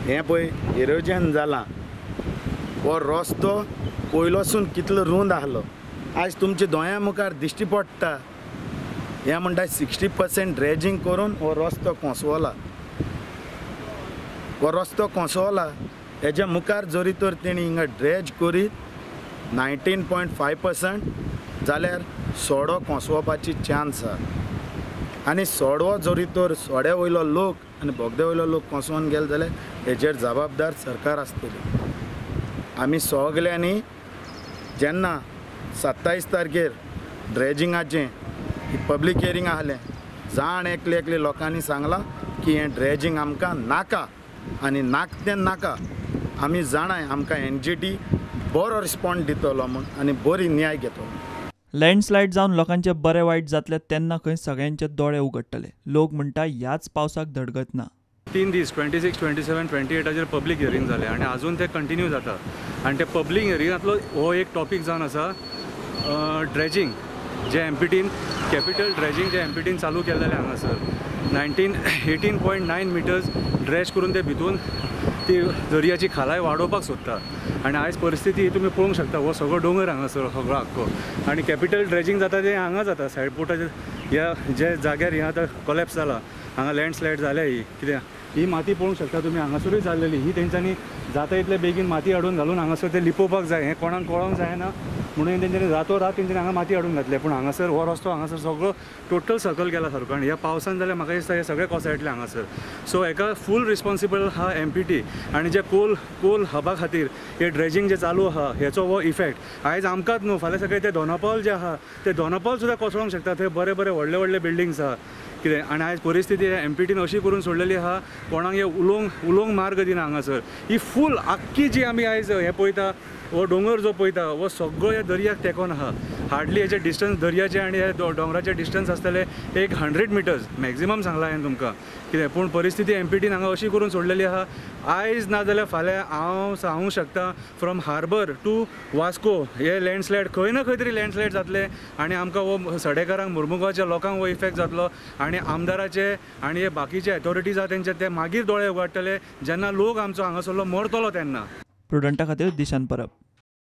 हें पळय इरोजन जालां. हो रस्तो पयलोसून कितलो रूंद आहलो आयज तुमच्या दोळ्यां मुखार दिश्टी पडटा. हें म्हणटा 60% ड्रेजींग करून हो रस्तो कोसवला. हो रस्तो कोसवला हेज्या मुखार जरी तर तेणी हिंगा ड्रेज करीत 19.5% जाल्यार सडो कोसवपाची चान्स आसा. आनी सडो जरी तर सड्या वयलो लोक आनी बोगद्या वयलो लोक कोसोवन गेले जाल्यार हेजेर जबाबदार सरकार आसतली. आमी सगल्यांनी जेन्ना 27 तारखेर ड्रेजिंगाचें पब्लीक हियरींग आहलें, जाण एकले एकले लोकांनी सांगलां की हें ड्रेजींग आमकां नाका आनी नाक तें नाका. आमी जाणाय आमकां NGT बरो रिस्पॉन्स दितलो म्हूण आनी बरी न्याय घेतलो. लँडस्लायड जावन लोकांचे बरे वायट जातले तेन्ना खंय सगळ्यांचे दोळे उगडटले. लोक म्हणटा ह्याच पावसाक धडगत ना. 3 दीस 26, 27, 28 पब्लीक हियरींग जालें आनी आजून ते कंटिन्यू जाता. आनी ते पब्लीक हियरिंगांतलो हो एक टॉपीक जावन आसा ड्रेजींग, जे एमपीटीन कॅपिटल ड्रेजींग जे एमपीटीन चालू केल्लें हांगासर 18.9 मिटर्स ड्रेज करून ते भितून ती दर्याची खालाय वाडोवपाक सोदता. आनी आयज परिस्थिती ही तुमी पळोवंक शकता. हो सगळो दोंगर हांगासर सगळो आख्खो आनी कॅपिटल ड्रेजींग जाता तें हांगा जाता सायड पोर्टाच्या ह्या जे जाग्यार हें आतां कोलॅप्स जाला, हांगा लँडस्लायड जाल्या. ही कितें ही माती पळोवंक शकता तुमी हांगासरूय जाल्लेली. ही तेंच्यांनी जाता इतले बेगीन माती हाडून घालून हांगासर ते लिपोवपाक जाय. हें कोणाक कळोंक जायना म्हणून तेंच्यांनी रातोरात तेंच्यांनी हांगा माती हाडून घातले. पूण हांगासर हो रस्तो हांगासर सगळो टोटल सकयल गेला सारको आनी ह्या पावसान जाल्यार म्हाका दिसता हें सगळें कोसळटलें हांगासर. सो हेका फूल रिस्पॉन्सिबल आहा MPT आनी जे कोल हबा खातीर हे ड्रेजींग जे चालू आहा हेचो हो इफेक्ट आयज आमकांच न्हू, फाल्यां सकाळीं ते दोनापावल जे आहा ते दोनापावल सुद्दां कोसळोंक शकता. थंय बरे बरे व्हडले व्हडले बिल्डिंग्स आहा कितें. आनी आयज परिस्थिती MPTन अशी करून सोडलेली आहा कोणाक हे उलोवंक मार्ग दिना हांगासर. ही फूल आख्खी जी आमी आयज हें पळयता हो दोंगर जो पळयता हो सगळो ह्या दर्याक तेंकोन आहा. हार्डली हेचे डिस्टन्स दर्याचे आनी ह्या दोंगराचे डिस्टन्स आसतले एक 100 मिटर्स मॅक्झिमम सांगलां हांवें तुमकां कितें. पूण परिस्थिती MPTन हांगा अशी करून सोडलेली आहा आयज ना जाल्यार फाल्यां हांव सांगूंक शकता फ्रॉम हार्बर टू वास्को हे लँडस्लायड खंय ना खंय तरी लँडस्लायड जातले आनी आमकां हो सडेकारांक मुर्मुगांवच्या लोकांक हो इफेक्ट जातलो आनी आमदाराचे आनी हे बाकीचे ऑथॉरिटीज आहा तेंचे ते मागीर दोळे उगडटले जेन्ना लोक आमचो हांगासरलो मरतलो तेन्ना. प्रुडंटा खातीर दिशान परब.